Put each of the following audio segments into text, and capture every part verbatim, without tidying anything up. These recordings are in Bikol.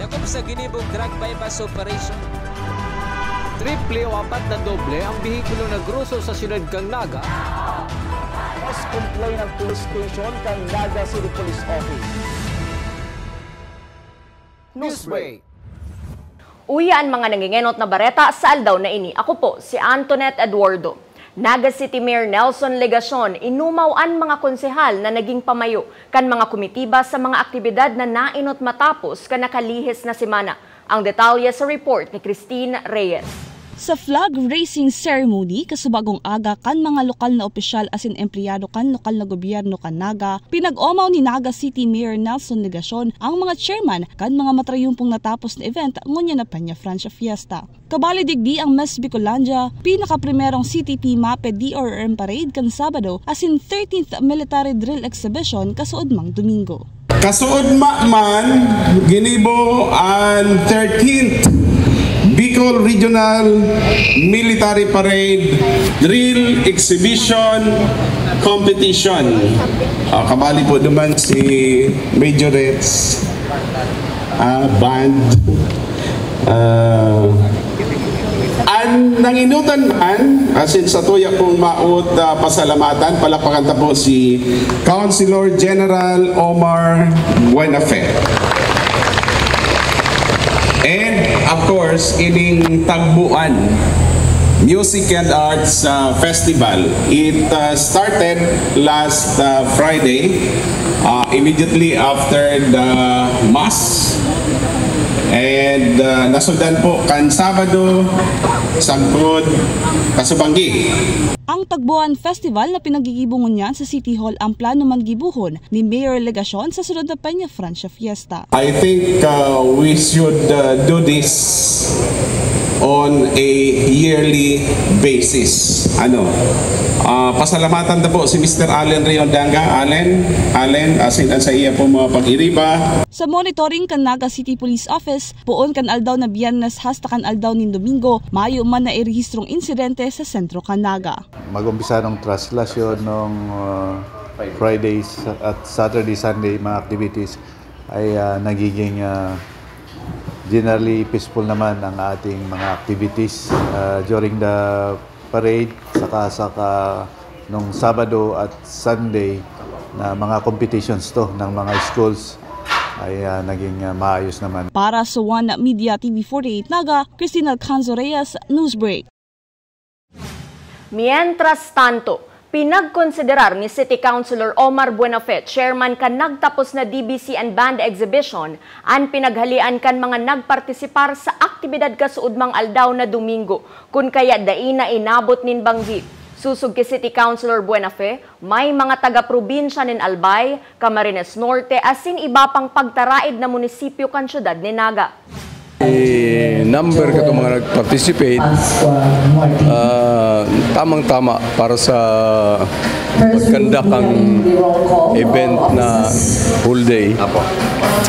Sa ginibong drug buy-bust operation, triple o apat na doble ang behikulo na groso sa siyudad kan Naga. Mas complain ang police station kan Naga City Police Office. Newsbreak. Uya an mga nangengenot na bareta sa aldaw na ini. Ako po si Antoinette Eduardo. Naga City Mayor Nelson Legacion inumaw an mga konsehal na naging pamayo kan mga komitiba sa mga aktibidad na naenot matapos kan nakalihis na semana. Ang detalye sa report ni Christine Reyes. Sa flag raising ceremony, kasubagong aga kan mga lokal na opisyal asin empleyado kan lokal na gobyerno kan Naga, pinag-omaw ni Naga City Mayor Nelson Legacion ang mga chairman kan mga matrayumpong natapos na event ngunyan na Peña Francia Fiesta. Kabali digdi ang Miss Bicolandia, pinakaprimerong C T P MAPEH D R R M Parade kan Sabado, asin thirteenth Military Drill Exhibition kasuodmang Domingo. Kasuodma man, ginibo an thirteenth Bicol Regional Military Parade Drill Exhibition Competition. Ah, kabali po duman si Majorettes, ah, band. Ah, an nanginutan man, asin satuya pong maot, ah, pasalamatan, palakpakan ta po si Councilor General Omar Buenafe. And, of course, ining Tagbuan Music and Arts, ah, Festival. It, ah, started last, ah, Friday, ah, immediately after the Mass. And, ah, nasundan po kan Sabado, sagkod, kasubanggi. Ang Tagbuan Festival na pinagigibo ngunyan sa City Hall ang plano man gibohon ni Mayor Legacion sa sunod na Peña Francia Fiesta. I think, uh, we should, uh, do this on a yearly basis. Ano, ah, pasalamatan ta po si Mister Allen Riondanga. Allen, Allen, asin an saiya po mga pag-iriba. Sa monitoring kan Naga City Police Office, poon kan aldaw na Biyernes hasta kan aldaw nin Domingo, mayo man nairehistrong insidente sa sentro kan Naga. Mag-umpisa nung traslasyon nung, ah, Fridays at Saturday, Sunday, mga activities ay, ah, nagiging, ah, generally peaceful naman ang ating mga activities, ah, during the parade, saka, saka nung Sabado at Sunday na mga competitions to ng mga schools ay, ah, naging, ah, maayos naman. Para sa One Media T V forty-eight Naga, Christine Alcanzo Reyes, Newsbreak. Mientras tanto, pinagkonsiderar ni City Councilor Omar Buenafe, chairman kan nagtapos na D B C and Band Exhibition, an pinaghalean kan mga nagpartisipar sa aktibidad kasuodmang aldaw na Domingo, kun kaya dai na inabot nin banggi. Sosog ki City Councilor Buenafe, may mga taga-probinsya nin Albay, Camarines Norte, asin iba pang pagtaraed na munisipyo kan siyudad nin Naga. Number kato mga nag-participate, ah, tamang-tama para sa pag-conduct ang event na whole day. Apo.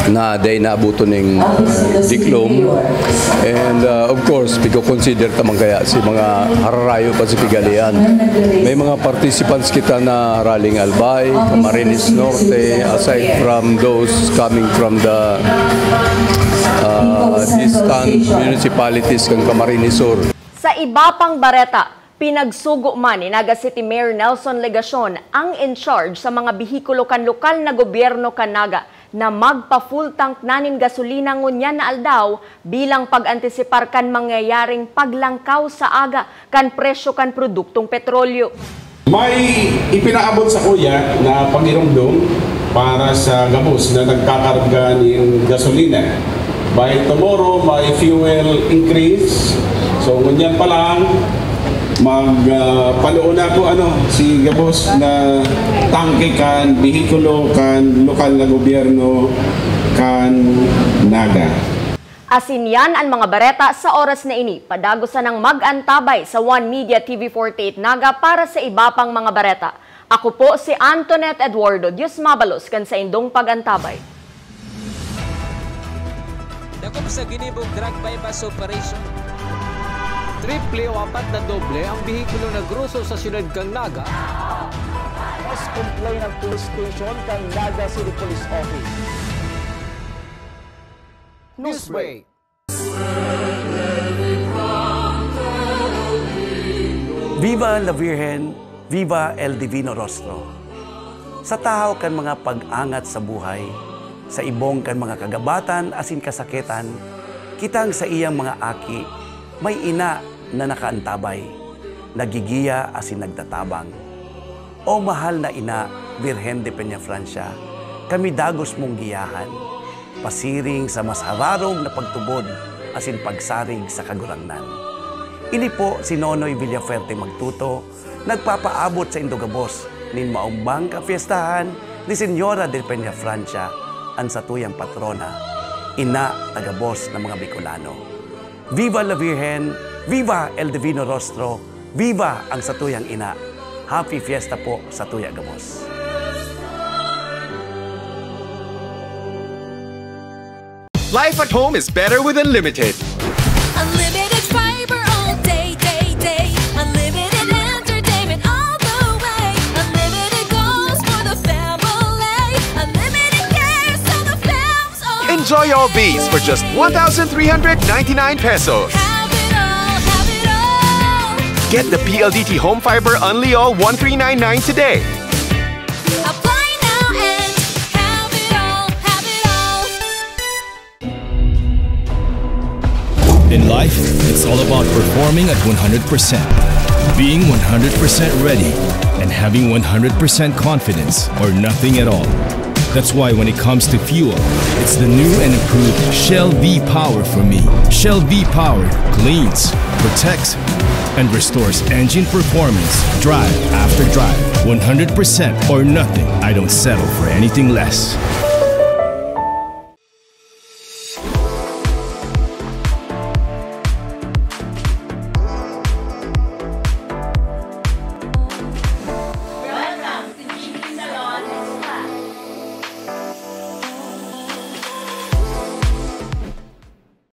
Na day naabuto ning, uh, diklom. And, uh, of course, pigko-consider ta man kaya si mga hararayo pa si pigalian. May mga participants kita na raling Albay, Camarines Norte, aside from those coming from the, uh, distant municipalities kan Camarines Sur. Sa iba pang bareta, pinagsugo man ni Naga City Mayor Nelson Legacion ang in charge sa mga behikulo kan lokal na gobyerno kan Naga na magpa-full tank na nin gasolina ngunyan na aldaw bilang pag-antisipar kan mangyayaring paglangkaw sa aga kan presyo kan produktong petrolyo. May ipinaabot sakuya na pagiromdom para sa gabos na nagkakarga nin gasolina. By tomorrow, may fuel increase. So, ngunyan pa lang, mag, ah, paluon na po, ano, si gabos na tangke kan behikulo kan lokal na gobyerno kan Naga. Asin yan an mga bareta sa oras na ini. Padagos sanang mag-antabay sa One Media T V forty-eight Naga para sa iba pang mga bareta. Ako po si Antoinette Eduardo. Diyos mabalos kan saindong pag-antabay. Dakop sa ginibong drug buy-bust operation. Triple o apat na doble ang behikulo na groso sa siyudad kan Naga. Mas complain ang police station kan Naga City Police Office. Newsbreak. Viva la Virgen! Viva el Divino Rostro! Sa tahaw kan mga pag-angat sa buhay, sa ibong kan mga kagabatan asin kasakitan, kitang saiyang mga aki, may ina na nakaantabay, nagigiya asin nagtatabang. O mahal na ina, Birhen de Peñafrancia, kami dagos mong giyahan, pasiring sa mas hararog na pagtubod asin pagsarig sa Kagurangnan. Ini po si Nonoy Villafuerte Magtuto, nagpapaabot saindo gabos nin maombang kapyestahan ni Señora de Peñafrancia, an satuyang patrona, ina ta gabos na mga Bicolano. Viva la Virgen! Viva el Divino Rostro! Viva ang satuyang ina! Happy Fiesta po satuya gabos! Life at home is better with Unlimited. Unlimited fiber all day, day, day. Unlimited entertainment all the way. Unlimited goals for the family. Unlimited care so the fam's all. Enjoy all these for just one thousand three hundred ninety-nine pesos. Have it all, have it all. Get the P L D T Home Fiber Unli All one three nine nine today. Apply now and have it all, have it all. In life, it's all about performing at one hundred percent, being one hundred percent ready, and having one hundred percent confidence or nothing at all. That's why when it comes to fuel, it's the new and improved Shell V Power for me. Shell V Power cleans, protects, and restores engine performance drive after drive. one hundred percent or nothing. I don't settle for anything less.